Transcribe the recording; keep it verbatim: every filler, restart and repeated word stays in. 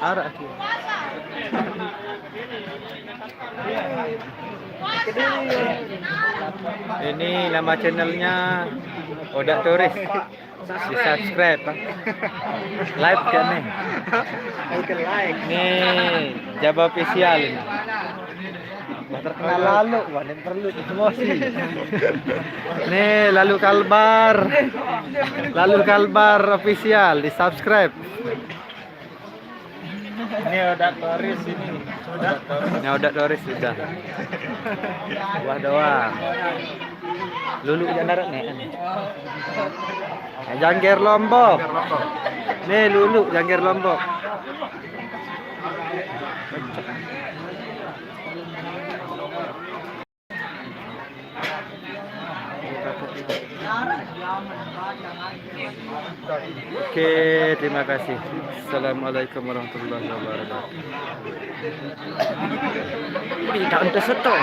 Arak. Ini nama channelnya Odak Turis. Di subscribe, ah. Live kan nih? Oke, like. Nih, Jaba Official ini. Wah, terkenal lalu, wah, ini perlu promosi. Nih, lalu Kalbar. Lalu Kalbar Official, di subscribe. Ini Odak Turis ini. Odak Turis. Ini Odak Turis sudah. Wah doang. Lulu jangan darat nih. Nah, Jangkir Lombok. Nih Lulu Jangkir Lombok. Oke, terima kasih. Assalamualaikum warahmatullahi wabarakatuh. Tidak untuk setor.